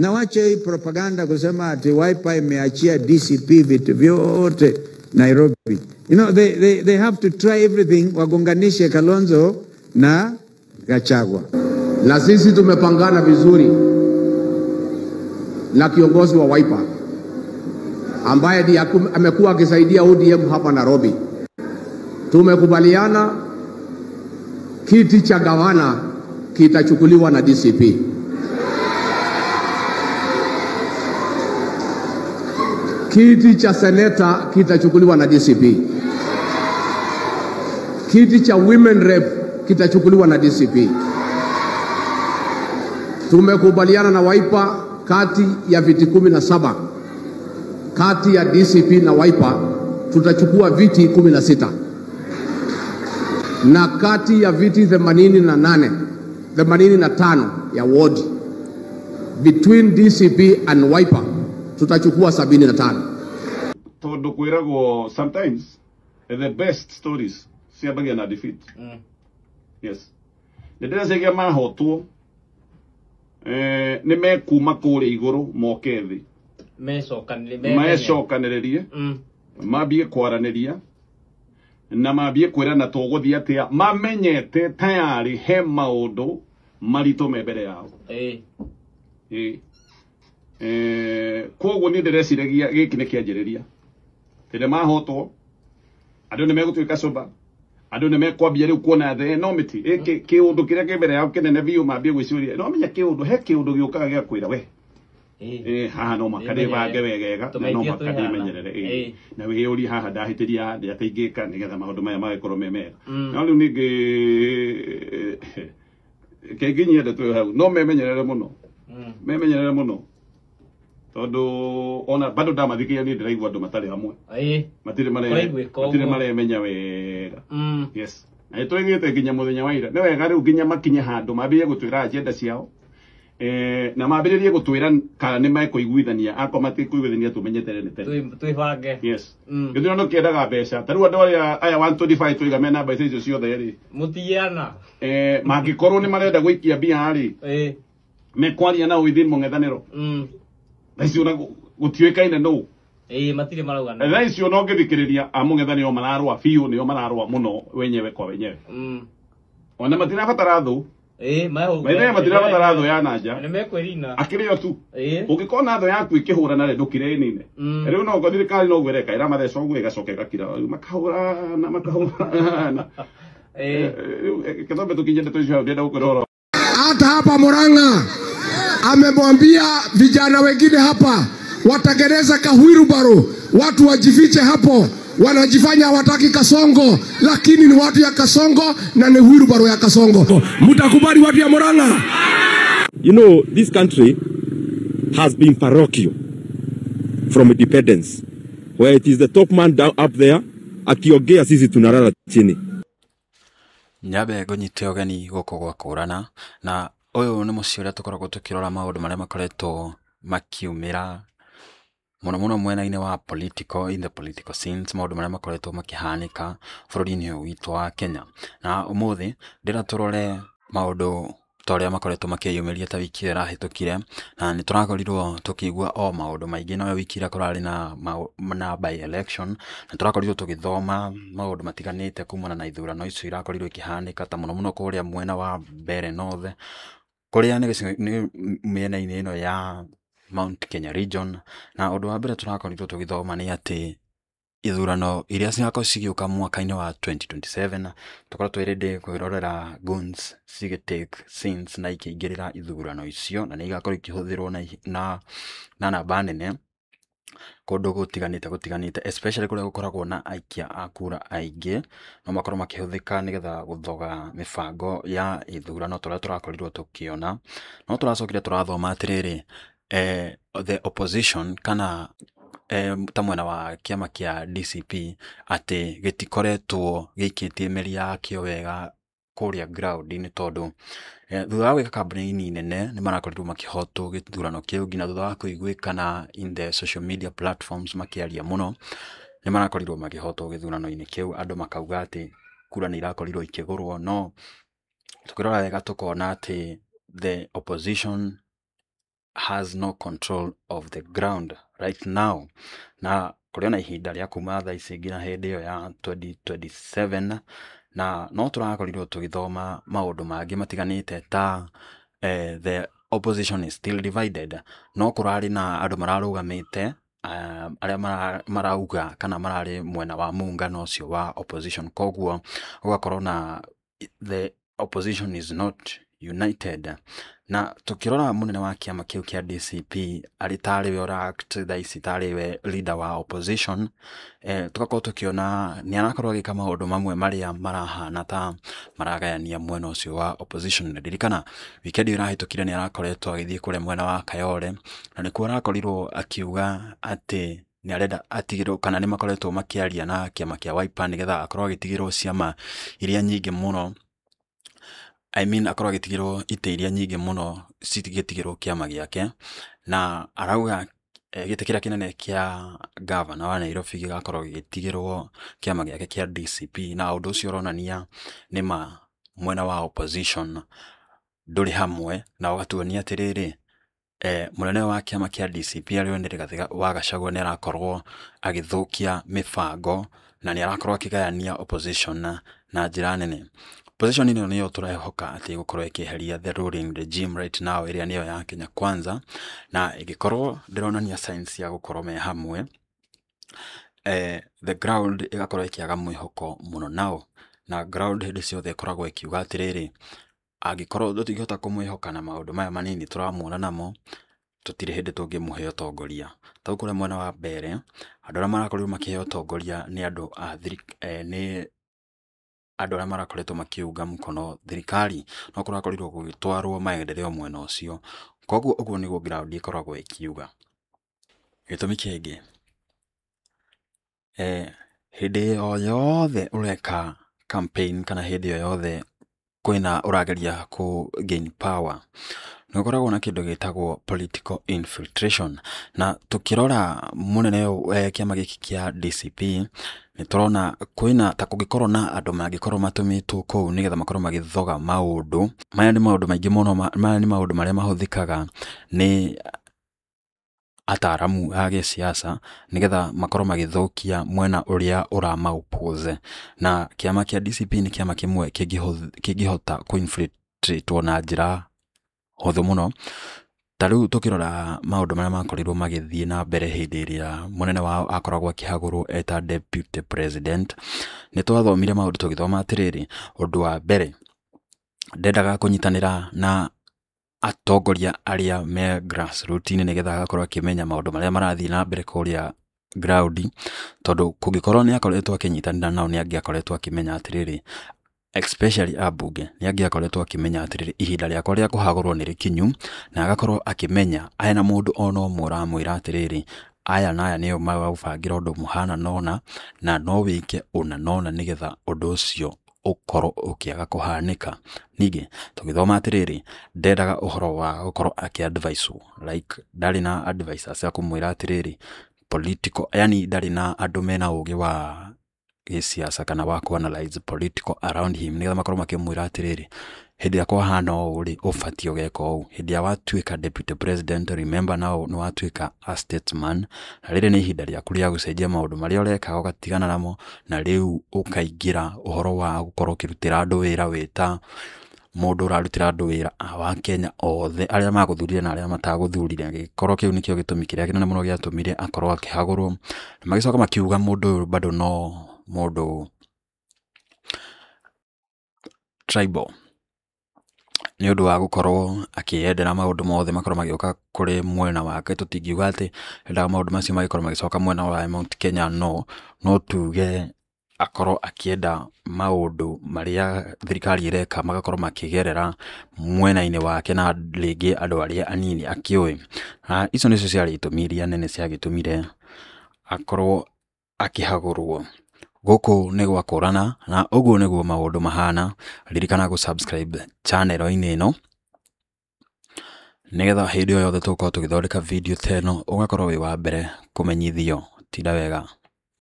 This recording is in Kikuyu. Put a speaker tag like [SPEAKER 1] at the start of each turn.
[SPEAKER 1] Na wache hii propaganda kusema ati Wiper imeachia DCP vitu vyote Nairobi. You know, they have to try everything wagonganishe Kalonzo na Gachagua.
[SPEAKER 2] Na sisi tumepangana vizuri na kiongozi wa Wiper ambaye ndiye amekuwa akisaidia ODM hapa Nairobi. Tumekubaliana kiti cha gavana kitachukuliwa na DCP. Kiti cha seneta kitachukuliwa na DCP. Kiti cha women rep kitachukuliwa na DCP. Tumekubaliana na Wiper kati ya viti 17, kati ya DCP na Wiper tutachukua viti 16, na kati ya viti 88, 85 ya ward, between DCP and Wiper tutachukua 75.
[SPEAKER 3] Tondu kwiragwo sometimes the best stories ciambagia na defeat. Yes. Ndĩreciria mahotwo nĩ mekuma kũrĩa igũrũ moke thĩ. Mecokanĩrĩrie. Mambie kwaranĩria na mambie kwĩrana tũgũthiĩ atĩa, mamenyete tayari he maũndũ maritũ me mbere yao. Koguo niĩ ndĩreciragia gĩkĩ nĩ kĩanjĩrĩria. Rĩrĩa mahotwo andũ nĩ megũtuĩka sober, andũ nĩ mekwambia rĩu kuona the enormity kĩũndũ kĩrĩa kĩ mbere yao kĩnene biũ, mambie gwĩciria no menya kĩũndũ, he kĩũndũ gĩũkaga gĩa kwĩra we haha no maka ndĩbange wegega na no maka ndĩmenyerere na wĩyũrie haha ndahĩtĩria ndĩ atĩa ingĩka nĩgetha maũndũ maya magĩkorwo me mega. No rĩu ningĩ kĩnginyia ndeto ĩyo hau, no memenyerere mũno, memenyerere mũno tondu ona bado ndamathikiria ni ndiraigua andu matari hamwe, matirĩ maremenya wega. Yes. Na nĩtũigĩte nginya mũthenya wa ira nĩ wega rĩu nginya makinye handũ mambĩrĩrie gũtwĩra agenda ciao, na mambĩrĩrie gũtwĩra kana nĩ mekũiguithania, akorwo matikũiguithania tũmenye tene nĩ tene
[SPEAKER 4] twĩbange.
[SPEAKER 3] Yes. Gĩthurano kĩendaga mbeca, ta rĩu andũ arĩa aya 125 tũiga mena mbeca icio ciothe rĩ,
[SPEAKER 4] mũtiana
[SPEAKER 3] mangĩkorwo nĩ marenda gũikia mbia rĩ, mekwaria nao within mũng'ethanĩro. Thaa icio ona gũtiũĩkaine nũ.
[SPEAKER 4] Matirĩ marauga nũ.
[SPEAKER 3] Thaa icio no ngĩthikĩrĩria a mũng'ethanĩro mararũa biũ, nĩo mararũa mũno wenyewe kwa wenyewe. Ona matirabatara thũ. Maithe matirabatara thũ ya nanja.
[SPEAKER 4] Nĩmekwĩrina.
[SPEAKER 3] Akĩrĩ o tu. Ũngĩkona thũ yaku ĩkĩhũrana rĩ, ndũkire ĩnine. Rĩu no thirikari no ũguo ĩreka, ĩramatheca ũguo ĩgacoka ĩgakira. Rĩu makahũrana, makahũrana. Rĩu kĩthombe tũkinye ndeto icio hau, ndĩrenda gũkwĩra ũhoro.
[SPEAKER 2] Hata hapa Murang'a amemwambia vijana wengine hapa watengeneza kahwilbaro, watu wajifiche hapo, wanajifanya hawataki Kasongo, lakini ni watu ya Kasongo na ni wheelbarrow ya Kasongo. Mtakubali watu ya Murang'a?
[SPEAKER 5] You know, this country has been parochial from independence, where it is the top man down up there akiongea sisi tunalala chini.
[SPEAKER 6] Nyambe ngũnyite ũgeni gũkũ gwa kũrana, na ũyũ nĩ mũciĩ ũrĩa tũkoragwo tũkĩrora maũndũ marĩa makoretwo makiumĩra mũno mũno mwena-inĩ wa political, in the political scenes, maũndũ marĩa makoretwo makĩhanĩka bũrũri-inĩ ũyũ witũ wa Kenya. Na ũmũthĩ ndĩra tũrore maũndũ ta ũrĩa makoretwo makĩyumĩria ta wiki ĩrĩa ĩrahĩtũkire, na nĩ tũrakorirwo tũkĩigua o maũndũ maingĩ. No wiki ĩrĩa kũrarĩ na by election, na tũrakorirwo tũgĩthoma maũndũ matiganĩte kumana na ithurano icio irakorirwo ikĩhanĩka, ta mũno mũno kũrĩa mwena wa Mbeere North, kũrĩa nĩ mĩena-inĩ ĩno ya Mount Kenya region. Na ũndũ wa mbere tũrakorirwo tũgĩthoma nĩ atĩ ithurano iria cigakorwo cigĩũka mwaka-inĩ wa 2027, tũkorwo twĩ ready kwĩrorera guns cigĩ take scenes na ikĩingĩrĩra ithurano icio, na nĩ igakorwo ikĩhũthĩrwo na namba nene kũndũ gũtiganĩte, especially kũrĩa gũkoragwo na aikia a kura aingĩ, no makorwo makĩhũthĩka nĩgetha gũthoga mĩbango ya ithurano ta ũrĩa tũrakorirwo tũkĩona. No tũracokire tũrathoma atĩrĩrĩ, the opposition kana ta mwena wa kĩama kĩa DCP atĩ gĩtikoretwo gĩikĩtie mĩri yakĩo wega kũrĩa ground-inĩ, tondũ thutha wa gwĩka kambĩini nene nĩ marakorirwo makĩhotwo gĩthurano kĩu, nginya thutha wa kũiguĩkana in the social media platforms makĩaria mũno, nĩ marakorirwo makĩhotwo gĩthurano-inĩ kĩu, andũ makauga atĩ kura nĩ irakorirwo ikĩgũrwo. No tũkĩrora wega tũkona atĩ the opposition has no control of the ground right now. Na kũrĩ ona ihinda rĩa kuma thaa ici nginya hĩndĩ ĩyo ya 2027. Na no tũrakorirwo tũgĩthoma maũndũ mangĩ matiganĩte ta the opposition is still divided. No kũrarĩ na andũ mararũgamĩte, arĩa marauga kana mararĩ mwena wa muungano ũcio wa opposition, koguo gũgakorwo na the opposition is not united. Na tukirora munene wa kiama kiu kia DCP arĩ tarĩ we ũra act thaa ici tarĩ we leader wa opposition, tugakorwo tukiona nĩ arakorwo agĩka maũndũ mamwe marĩa marahana ta maragayania mwena ũcio wa opposition. Ririkana weekend ĩyo ĩrahĩtũkire nĩ arakoretwo agĩthiĩ kũrĩa mwena wa Kayole, na nĩkuo arakorirwo akiuga atĩ nĩ arenda atigĩrwo kana nĩ makoretwo makĩaria na kĩama kĩa Wiper nĩgetha akorwo agĩtigĩrwo ciama iria nyingĩ mũno, I mean akorwo agĩtigĩrwo itĩ iria nyingĩ mũno cigĩtigĩrwo kĩama gĩake. Na arauga gĩtĩ kĩrĩa kĩnene kĩa gavana wa Nairobi gĩgakorwo gĩgĩtigĩrwo kĩama gĩake kĩa DCP, na ũndũ ũcio ũronania nĩma mwena wa opposition ndũrĩ hamwe, na ũgatuonia atĩrĩrĩ, mũnene wa kĩama kĩa DCP arĩwe nĩ Rigathĩ wa Gachagua nĩ arakorwo agĩthũkia mĩbango na nĩ arakorwo akĩgayania opposition na njĩra nene. Opposition ĩno nĩyo tũrehoka atĩ ĩgũkorwo ĩkĩeheria the ruling regime right now, ĩrĩa nĩyo ya Kenya Kwanza, na ĩngĩkorwo ndĩronania signs ya gũkorwo me hamwe, the ground ĩgakorwo ĩkĩaga mwĩhoko mũno nao. Na ground hĩndĩ ciothe ĩkoragwo ĩkiuga atĩrĩrĩ, angĩkorwo tũtingĩhota kũmwĩhoka na maũndũ maya manini tũramuona namo, tũtirĩ hĩndĩ tũngĩmũhe ũtongoria. Tau kũrĩa mwena wa mbere, andũ arĩa marakorirwo makĩheo ũtongoria nĩ andũ a nĩ andũ arĩa marakoretwo makĩunga mũkono thirikari, no kũrakorirwo gũgĩtwarwo maendeleo mwena ũcio. Koguo ũguo nĩguo ground ĩkoragwo ĩkiuga. Gĩtũmi kĩngĩ, hĩndĩ o yothe ũreka campaign kana hĩndĩ o yothe kwĩna ũrageria kũ gain power, nĩ ũkoragwo na kĩndũ gĩtagwo political infiltration. Na tũkĩrora mũnene kĩama gĩkĩ kĩa DCP, nĩ tũrona kwĩna ta kũngĩkorwo na andũ mangĩkorwo matũmĩtwo kũu nĩgetha makorwo magĩthoga maũndũ maya. Nĩ maũndũ maingĩ mũno, maya nĩ maũndũ marĩa mahũthĩkaga nĩ ataaramu a gĩsiasa nĩgetha makorwo magĩthũkia mwena ũrĩa ũrama oppose. Na kĩama kĩa DCP nĩ kĩama kĩmwe kĩngĩhota kũ-infiltrate na njĩra hũthũ mũno. Ta rĩu tũkĩrora maũndũ marĩa makorirwo magĩthiĩ na mbere hĩndĩ ĩrĩa mũnene wao akoragwo akĩhagũrwo eta deputy president, nĩ twathomire maũndũ tũgĩthoma atĩrĩrĩ, ũndũ wa mbere, ndendaga kũnyitanĩra na atongoria arĩa me grassroots-inĩ nĩgetha agakorwo akĩmenya maũndũ marĩa marathiĩ na mbere kũrĩa ground, tondũ kũngĩkorwo nĩ akoretwo akĩnyitanĩra nao, nĩ angĩakoretwo akĩmenya atĩrĩrĩ, especially ambunge, nĩ angĩakoretwo akĩmenya atĩrĩrĩ, ihinda rĩakwa rĩa kũhagũrwo nĩ rĩkinyu, na agakorwo akĩmenya ena mũndũ ona ũmwe ũramwĩra atĩrĩrĩ, aya na aya nĩo maragũbangĩra ũndũ mũhana nona na no wĩke ũna nona nĩgetha ũndũ ũcio ũkorwo ũkĩaga kũhanĩka. Ningĩ tũgĩthoma atĩrĩrĩ, ndendaga ũhoro wa gũkorwo akĩ advise, like ndarĩ na advisors a kũmwĩra atĩrĩrĩ political, yani ndarĩ na andũ mena ũgĩ wa gĩsiasa kana wa kũ analyze political around him nĩgetha makorwo makĩmwĩra atĩrĩrĩ, hĩndĩ ĩrĩa kwahana ũũ rĩ, ũbatiĩ ũgeka ũũ. Hĩndĩ ĩrĩa watuĩka deputy president, remember now nĩ watuĩka a statesman, na rĩrĩ nĩ ihinda rĩaku rĩa gũcenjia maũndũ marĩa ũrekaga ũgatigana namo, na rĩu ũkaingĩra ũhoro wa gũkorwo ũkĩrutĩra andũ wĩra wĩ ta mũndũ ũrarutĩra andũ wĩra wa Kenya othe arĩa magũthurire na arĩa matagũthurire. Gĩkorwo kĩu nĩkĩo gĩtũmi kĩrĩa kĩnene mũno gĩatũmire akorwo akĩhagũrwo. Na magĩcoka makiuga mũndũ ũyũ bado no mũndũ tribal nĩ ũndũ wa gũkorwo akĩyendera maũndũ mothe makorwo magĩũka kũrĩ mwena wake. Tũtingiuga atĩ endaga maũndũ macio magĩkorwo magĩcoka mwena wa Mount Kenya, no tuge akorwo akĩenda maũndũ marĩa thirikari ĩreka magakorwo makĩgerera mwena-inĩ wake na rĩngĩ andũ arĩa anini akĩũĩ. Na icio nĩcio ciarĩ itũmi iria nene ciagĩtũmire akorwo akĩhagũrwo. Gũkũ nĩ gwakũrana na ũguo nĩguo maũndũ mahana. Ririkana gũ subscribe channel-inĩ ĩno nĩgetha hĩndĩ o yothe tũgũkorwo tũgĩthondeka video ta ĩno ũgakorwo wĩ wa mbere kũmenyithio. Tinda wega.